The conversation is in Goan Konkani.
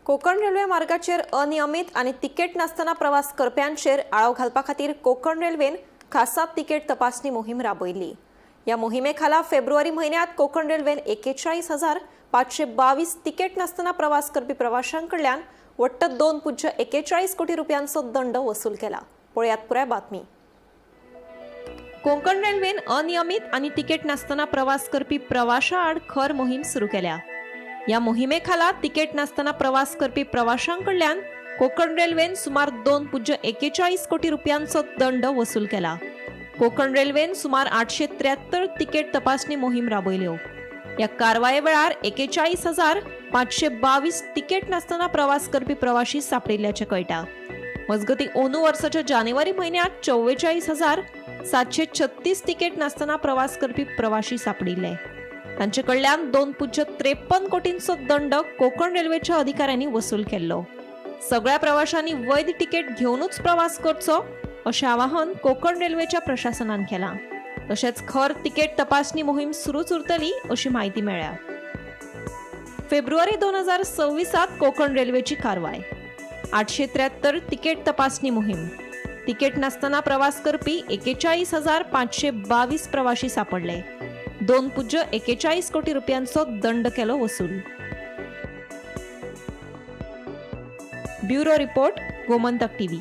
कोकण रेल्वे मार्गाचेर अनियमीत आनी तिकेट नासतना प्रवास करप्यांचेर आळो घालपा खातीर कोकण रेल्वेन खासा तिकेट तपासणी मोहीम राबयली. ह्या मोहिमे खाला फेब्रुवारी म्हयन्यांत कोकण रेल्वेन 41,522 तिकेट नासतना प्रवास करपी प्रवाशां कडल्यान वट्ट 2.41 कोटी रुपयांचो दंड वसूल केला. पळयात पुराय बातमी. कोकण रेल्वेन अनियमीत आनी तिकेट नासतना प्रवास करपी प्रवाशां आड खर मोहीम सुरू केल्या. ह्या मोहिमे खाला तिकेट नासतना प्रवास करपी प्रवाशां कडल्यान कोकण रेल्वेन सुमार 2.41 कोटी रुपयांचो दंड वसूल केला. कोकण रेल्वेन सुमार 873 तिकेट तपासणी मोहीम राबयल्यो. ह्या कारवाये वेळार 41,522 तिकेट नासतना प्रवास करपी प्रवाशी सापडिल्ल्याचें कळटा. मजगतीं, अंदू वर्साच्या जानेवारी म्हयन्यांत 44,736 तिकेट नासतना प्रवास करपी प्रवाशी सापडिल्ले. तांचे कडल्यान 2.53 कोटींचो दंड कोकण रेल्वेच्या अधिकाऱ्यांनी वसूल केल्लो. सगळ्या प्रवाशांनी वैध तिकेट घेवनूच प्रवास करचो अशें आवाहन कोकण रेल्वेच्या प्रशासनान केलां. तशेंच खर तिकेट तपासणी मोहीम सुरूच उरतली अशी म्हायती मेळ्ळ्या. फेब्रुवारी 2026त कोकण रेल्वेची कारवाय. 873 तिकेट तपासणी मोहीम. तिकेट नासतना प्रवास करपी 41,522 प्रवाशी सापडले. 2.41 कोटी रुपयांचो दंड केलो वसूल. Bureau report, Gomantak TV.